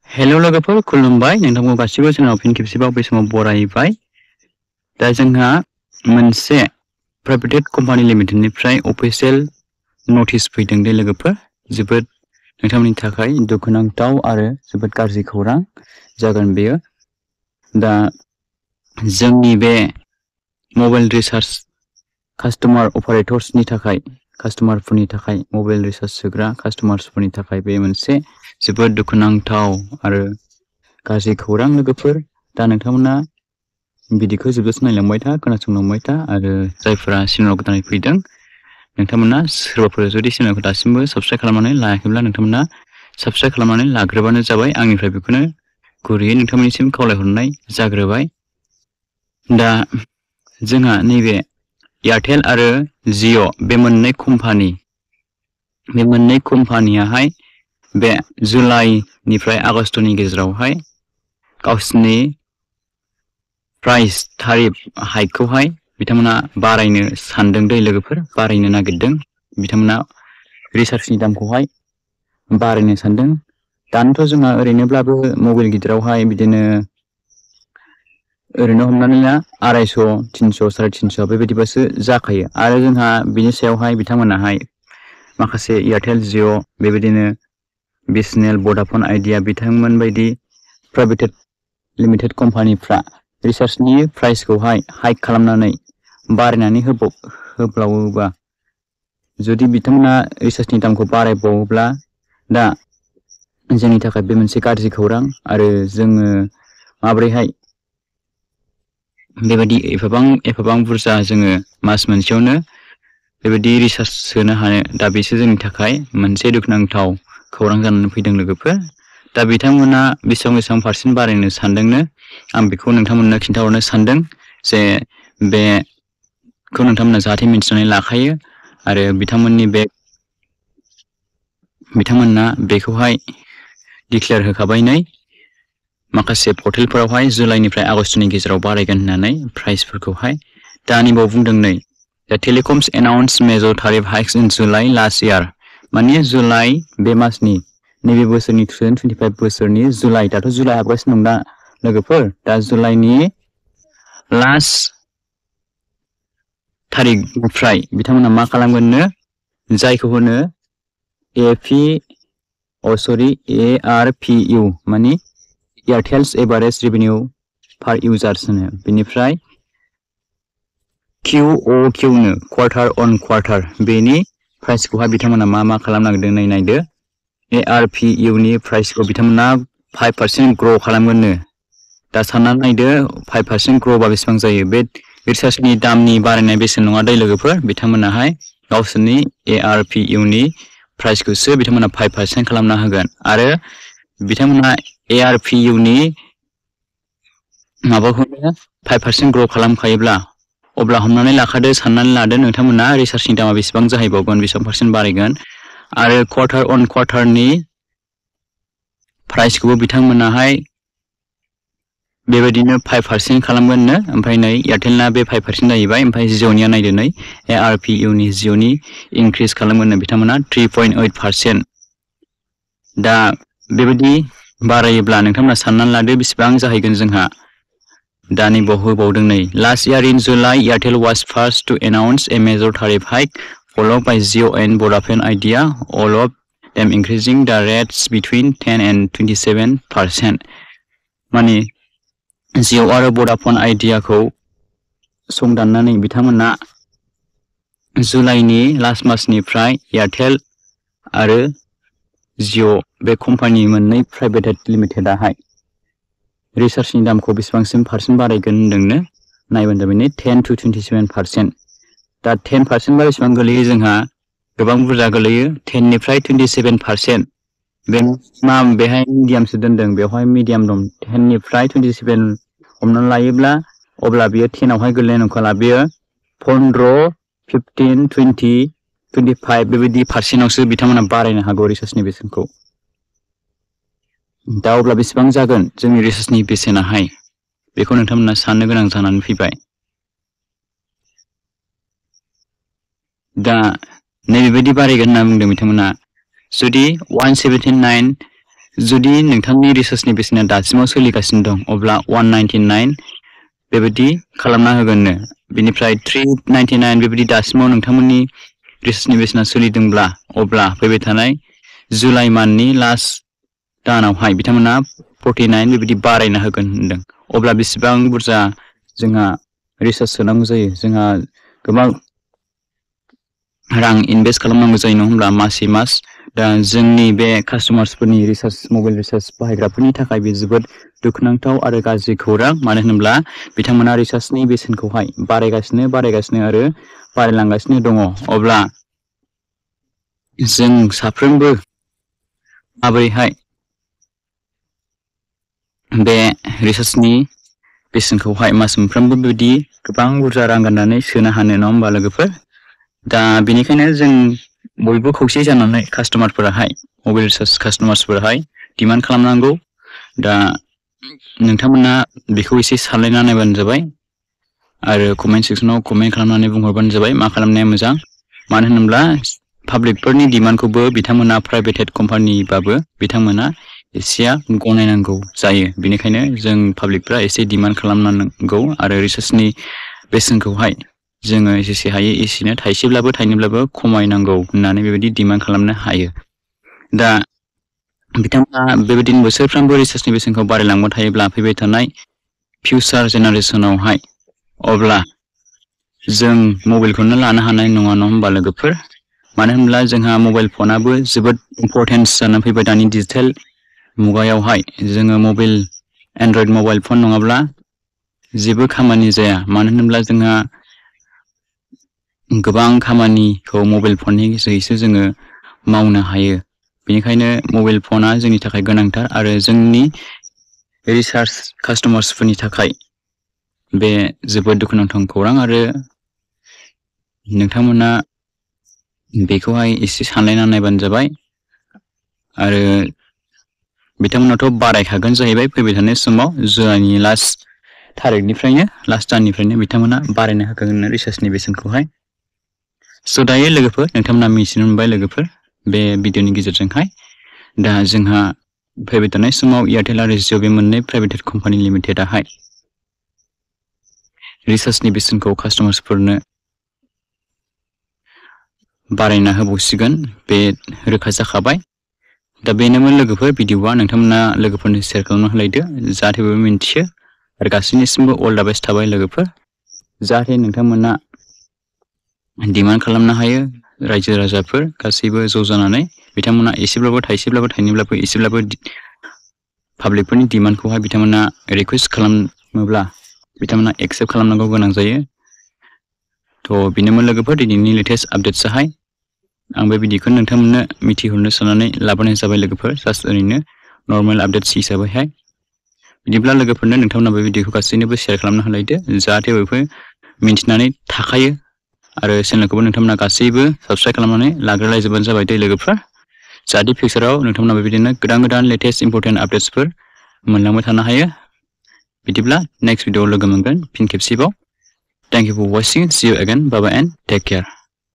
हेल' लोगोफोर खुलुमबाय नोंथांखौ गासिबो चेनेलाव फिन खेबसेबाव बे समाव बरायबाय दा जोंहा मोनसे प्राइभेट कम्पानि लिमिटेडनिफ्राय अफिशियेल नटिस फैदों दे लोगोफोर जोबोद नोंथांमोननि थाखाय दुखुनांथाव आरो जोबोद गाज्रि खौरां जागोन बेयो दा जोंनि बे मबाइल रिचार्ज कास्टमार अपारेटर्सनि थाखाय कास्टमारफोरनि थाखाय मबाइल रिचार्ज सोग्रा कास्टमार्सफोरनि थाखाय बे मोनसे जोबोद दुखुनांथाव आरो गाज्रि खौरां लोगोफोर दा नोंथांमोना भिडिअखौ जोबजासिम नायलांबाय था खोनासंलांबाय था आरो जायफोरा चेनेलाव गोदानै फैदों नोंथांमोना सोरबाफोर जुदि चेनेलखौ दासिमबो साबस्क्राइब खालामनानै लायाखैब्ला नोंथांमोना साबस्क्राइब खालामनानै लाग्रोबानो जाबाय आंनिफ्राय बेखौनो गुरैयै नोंथांमोननिसिम खावलायहरनाय जाग्रोबाय दा जोंहा नैबे एयारटेल आरो जिअ बे मोननै कम्पानियाहाय बे जुलाइनिफ्राय आगस्टनि गेजेरावहाय गावसिनि प्राइस थारिफ हाइकखौहाय बिथांमोना बारायनो सानदों दै लोगोफोर बारायनो नागिरदों बिथांमोना रिचार्जनि दामखौहाय बारायनो सानदों दानोथ' जोंहा ओरैनोब्लाबो मबाइल गिदिरावहाय बिदिनो ओरैनो हमनानै ला 250 300 350 बेबायदिबासो जाखायो आरो जोंहा बिनि सायावहाय बिथांमोनाहाय माखासे एयारटेल जिअ बेबायदिनो बिएसएनएल भडाफन आइडिया बिथांमोन बायदि प्राइभेट लिमिटेड कम्पानिफ्रा रिचार्जनि प्राइसखौहाय हाइक खालामनानै बारायनानै होब्लावोबा जुदि बिथांमोना रिचार्जनि दामखौ बारायबावोब्ला दा जोंनि थाखाय बे मोनसे गाज्रि खौरां आरो जोङो माब्रैहाय बेबायदि एफाबां बुरजा जोङो मास मोनसेयावनो बेबायदि रिचार्ज सोनो हानो दा बेसो जोंनि थाखाय मोनसे दुखुनांथाव खौरां जानानै फैदों लोगोफोर दा बिथांमोना बेसेबां पारसेन्ट बारायनो सानदोंनो आं बेखौ नोंथांमोननो खिन्थाहरनो सानदों जे बेखौ नोंथांमोना जाहाथे मिथिनानै लाखायो आरो बिथांमोना बेखौहाय डिक्लेयार होखाबाय नै माखासे पर्टेलफोरावहाय जुलाइनिफ्राय आगस्टनि गेजेराव बारायगोन होननानै प्राइसफोरखौहाय दानि बाव बुंदों नै दा टेलिकम्स एनाउन्स मेजर टारिफ हाइक्स इन जुलाइ लास्ट इयार माने जुलाइ बे मासनि नैबे बोसोरनि 2025 बोसोरनि जुलाइ दाथ' जुलाइ हाबगासिनो दं दा लोगोफोर दा जुलाइनि लास्ट थारिखनिफ्राय बिथांमोना मा खालामगोननो जायखौ होनो ARPU माने एयारटेल्स एभारेज रेवेन्यू पार इउजार्स होनो बेनिफ्राय QOQनो क्वार्टार अन क्वार्टार बेनि प्राइसखौहाय बिथांमोना मा खालामनो नागिरदों नायदो ARPU नि प्राइसखौ बिथांमोना 5% ग्र' खालामगोननो दा साननानै नायदो 5% ग्र'बा बेसेबां जायो बे रिचार्जनि दामनि बारायनाय बेसेन नङा दै लोगोफोर बिथांमोनाहाय गावसोरनि ARPU नि प्राइसखौसो बिथांमोना 5% खालामना होगोन आरो बिथांमोना ARPU नि माबाखौनो 5% ग्र' खालामखायोब्ला अब्ला हमनानै लाखादो साननानै लादो नोंथांमोना रिचार्जनि दामा बेसेबां जाहैबावगोन बेसेबां पारसेन्ट बारायगोन आरो क्वार्टार अन क्वार्टारनि प्राइसखौबो बिथांमोनाहाय बेबायदिनो 5% खालामगोननो ओमफ्राय नै एयारटेलना बे 5% जाहैबाय ओमफ्राय जिअ'निया नायदो नै ARPU नि जिअ'नि इंक्रिज खालामगोननो बिथांमोना 3.8% दा बेबायदि बारायोब्ला नोंथांमोना साननानै लादो बेसेबां जाहैगोन जोंहा दानि बाव होबावदों नै last year in July Airtel was first to announce a major tariff hike followed by Jio and Vodafone Idea all of them increasing the rates between 10 and 27% माने जिअ आरो भडाफन आइडियाखौ संदाननानै बिथांमोना जुलाइनि लास्ट मासनिफ्राय एयारटेल आरो जिअ बे कम्पानि मोननै प्राइभेट लिमिटेडाहाय रिचार्जनि दामखौ बेसेबांसिम पारसेन्ट बारायगोन होनदोंनो नायबानो जाबाय 10 to 27% दा 10% बा बेसेबां गोलैयो जोंहा गोबां बुरजा गोलैयो 10 निफ्राय 27% बे मा बेहाय मिडियामसो दोनदों बेवहाय मिडियाम दं 10 निफ्राय 27 हमनानै लायोब्ला अब्ला बियो 10 आवहाय गोलैनाय नंखाला बियो 15 15 20 25 बेबायदि पारसेन्टआवसो बिथांमोना बारायनो हागौ रिचार्जनि बेसेनखौ दा अब्ला बेसेबां जागोन जोंनि रिचार्जनि बेसेनाहाय बेखौ नोंथांमोना साननो गोनां जानानै फैबाय दा नैबेबायदि बारायगोन होनना बुंदों बिथांमोना जुदि 179 जुदि नोंथांनि रिसार्चनि बेसेना दासिमाव सोलिगासिनो दं अब्ला 199 बेबायदि खालामना होगोननो बेनिफ्राय 399 बेबायदि दासिमाव नोंथांमोननि रिसार्चनि बेसेना सोलिदोंब्ला अब्ला फैबाय थानाय जुलाइ मान्थनि लास्ट दानावहाय बिथांमोना 49 बेबायदि बारायना होगोन होनदों अब्ला बेसेबां बुरजा जोंहा रिसार्च सोनांगौ जायो जोंहा गोबां रां इनभेस्ट खालामनांगौ जायो नङा होमब्ला मासै मास दा जोंनि बे कास्टमार्सफोरनि रिसार्च मबाइल रिसार्च बाहायग्राफोरनि थाखाय बे जोबोद दुखुनांथाव आरो गाज्रि खौरां मानो होनोब्ला बिथांमोना रिसार्चनि बेसेनखौहाय बारायगासिनो आरो बारायलांगासिनो दङ अब्ला जों साफ्रोमबो माबोरैहाय बे रिसार्चनि बेसेनखौहाय मास मोनफ्रोमबो बेबायदि गोबां बुरजा रां गारनानै सोनो हानो नङा होमबा लोगोफोर दा बेनिखायनो जों बयबो खौसे जानानै कास्टमारफोराहाय मबाइल रिसार्च कास्टमार्सफोराहाय डिमान्ड खालामनांगौ दा नोंथांमोना बेखौ एसे सानलायना नायबानो जाबाय आरो कमेन्ट सेक्सनाव कमेन्ट खालामनानै बुंहरबानो जाबाय मा खालामनाया मोजां मानो होनोब्ला पाब्लिकफोरनि डिमान्डखौबो बिथांमोना प्राइभेट कम्पानिबाबो बिथांमोना एसेया गनायनांगौ जायो बेनिखायनो जों पाब्लिकफ्रा एसे डिमान्ड खालामनांगौ आरो रिसार्चनि बेसेनखौहाय जोङो जेसे हायो एसेनो थाइसेब्लाबो थाइनैब्लाबो खमायनांगौ होननानै बेबायदि डिमान्ड खालामनो हायो दा बिथांमोना बेबायदिनो बोसोरफ्रोमबो रिसार्चनि बेसेनखौ बारायलांबाय थायोब्ला फैबाय थानाय फिउचार जेनारेसनावहाय अब्ला जों मबाइलखौनो लानो हानाय नङा होमबा लोगोफोर मानो होनब्ला जोंहा मबाइल फनाबो जोबोद इम्परटेन्स जानानै फैबाय दानि डिजिटेल मुगायावहाय जोङो मबाइल एन्ड्रइड मबाइल फन नङाब्ला जेबो खामानि जाया मानो होनब्ला जोंहा गोबां खामानिखौ मबाइल फननि जोहैसो जोङो मावनो हायो बेनिखायनो मबाइल फना जोंनि थाखाय गोनांथार आरो जोंनि रिसार्च कास्टमार्सफोरनि थाखाय बे जोबोद दुखुनांथाव खौरां आरो नोंथांमोना बेखौहाय एसे सानलायना नायबानो जाबाय आरो बिथांमोनाथ' बारायखागोन जाहैबाय फैबाय थानाय समाव जुलाइनि लास्ट दाननिफ्रायनो बिथांमोना बारायनो होगोन रिसार्चनि बेसेनखौहाय स' दायो लोगोफोर नोंथांमोना मिथिनो मोनबाय लोगोफोर बे भिडिअनि गेजेरजोंहाय दा जोंहा फैबाय थानाय समाव एयारटेल आरो जिअ बे मोननै प्राइभेट कम्पानि लिमिटेडाहाय रिसार्चनि बेसेनखौ कास्टमार्सफोरनो बारायना होबावसिगोन बे रोखा जाखाबाय दा बेनोमोन लोगोफोर भिडिअआ नोंथांमोना लोगोफोरनो शेयार खालामना होलायदो जाहाथे बयबो मिन्थियो आरो गासैनिसिमबो अल दा बेस्ट थाबाय लोगोफोर जाहाथे नोंथांमोना डिमान्ड खालामनो हायो रायजो राजाफोर गासैबो ज' जानानै बिथांमोना एसेब्लाबो थाइसेब्लाबो थाइनैब्लाबो एसेब्लाबो पाब्लिकफोरनि डिमान्डखौहाय बिथांमोना रिकुवेस्ट खालामोब्ला बिथांमोना एक्सेप्ट खालामनांगौ गोनां जायो थ' बेनोमोन लोगोफोर दिनैनि लेटेस्ट आपडेट्सआहाय आं बे भिडिअखौ नोंथांमोननो मिथिहरनो साननानै लाबोनाय जाबाय लोगोफोर जास्ट ओरैनो नर्मेल आपडेट्स हिसाबैहाय बिदिब्ला लोगोफोरनो नोंथांमोना बे भिडिअखौ गासैनोबो शेयार खालामना होलायदो जाहाथे बयबो मिन्थिनानै थाखायो आरो चेनेलखौबो नोंथांमोना गासैबो साबस्क्राइब खालामनानै लाग्रोलायजोबानो जाबाय दै लोगोफ्रा जाहाथे फिउचाराव नोंथांमोना बेबायदिनो गोदान लेटेस्ट इम्परटेन्ट आपडेट्सफोर मोनलांबाय थानो हायो बिदिब्ला नेक्स्ट भिडिअआव लोगो मोनगोन फिन खेबसेबाव thank you for watching see you again bye bye and take care